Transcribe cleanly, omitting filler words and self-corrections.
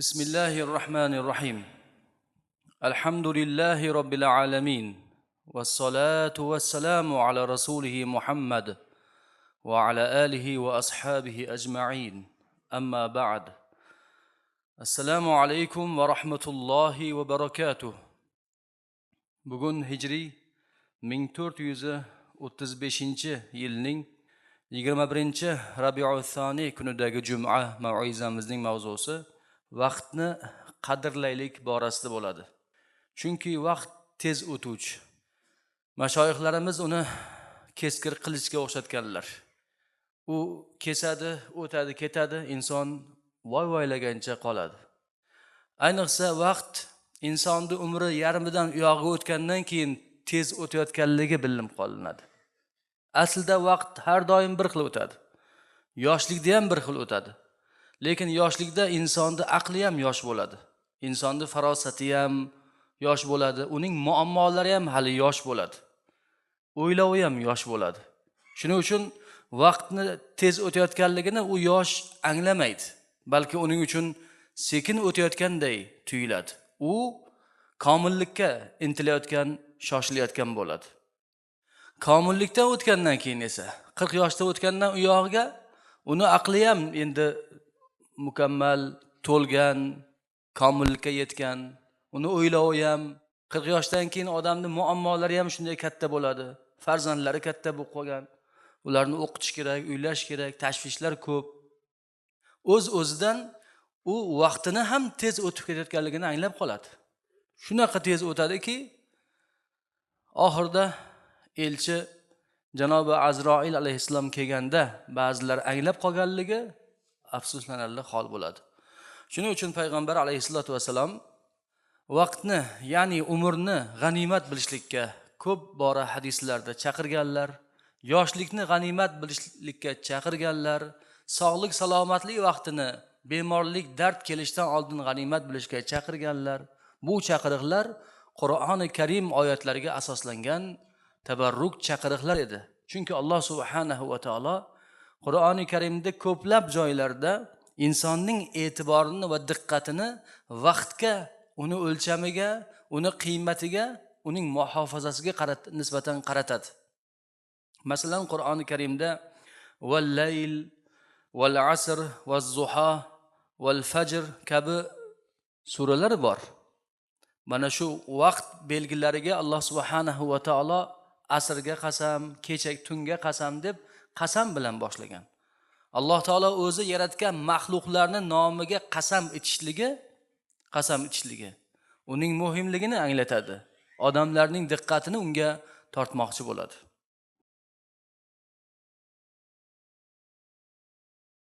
Bismillahir Rahmanir Rahim. Alhamdulillahi Robbil alamin. Vassalatu vassalamu ala rasulihi Muhammad va ala alihi va ashabihi ajma'in. Amma ba'd. Assalomu alaykum va rahmatullohi va barakatuh. Bugun hijriy 1435-yilning 21 Rabiul Soniy kunidagi juma mav'izamizning mavzusi vaqtni qadrlaylik borasida bo'ladi. Chunki vaqt tez o'tuvchi. Mashoyixlarimiz uni keskir qilichga o'xshatganlar. U kesadi, o'tadi, ketadi, inson voy voylagancha qoladi. Ayniqsa vaqt insonni umri yarmidan uyog'iga o'tgandan keyin tez o'tayotganligi bilinib qolinadi. Aslida vaqt har doim bir xil o'tadi. Yoshlikda ham bir xil o'tadi. Lekin yoshlikda insonni aqli ham yosh bo'ladi. Insonni farosati ham yosh bo'ladi, uning muammolari ham hali yosh bo'ladi. O'ylovi ham yosh bo'ladi. Shuning uchun vaqtni tez o'tayotganligini u yosh anglamaydi, balki uning uchun sekin o'tayotganday tuyuladi. U komillikka intilayotgan, shoshilayotgan bo'ladi. Komillikdan o'tgandan keyin esa 40 yoshda o'tgandan u yog'iga uni aqli ham endi mukammal to'lgan, komillikka yetgan, uni o'ylovi ham 40 yoshdan keyin odamni muammolari ham shunday katta bo'ladi. Farzandlari katta bo'lib qolgan. Ularni o'qitish kerak, uylash kerak, tashvishlar ko'p. O'z-o'zidan u vaqtini ham tez o'tib ketayotganligini anglab qoladi. Shunaqa tez o'tadiki, oxirida elchi janobi Azroil alayhissalom kelganda ba'zilar anglab qolganligi afsuslanarli hol bo'ladi. Shuning uchun payg'ambar alayhissalatu vassalam vaqtni, ya'ni umrni g'animat bilishlikka ko'p bora hadislarda chaqirganlar, yoshlikni g'animat bilishlikka chaqirganlar, sog'lik salomatlik vaqtini bemorlik, dard kelishdan oldin g'animat bilishga chaqirganlar. Bu chaqiriqlar Qur'oni Karim oyatlariga asoslangan tabarruk chaqiriqlar edi. Chunki Alloh subhanahu va taolo Qur'oni Karimda ko'plab joylarda insonning e'tiborini va diqqatini vaqtga, uni o'lchamiga, uni qiymatiga, uning muhofazasiga nisbatan qaratadi. Masalan, Qur'oni Karimda val layl val asr vaz zuha val fajr kabi suralar bor. Mana shu vaqt belgilariga Alloh subhanahu va taolo asrga qasam, kecha tunga qasam deb qasam bilan boshlagan. Alloh taolo o'zi yaratgan maxluqlarning nomiga qasam ichishligi uning muhimligini anglatadi. Odamlarning diqqatini unga tortmoqchi bo'ladi.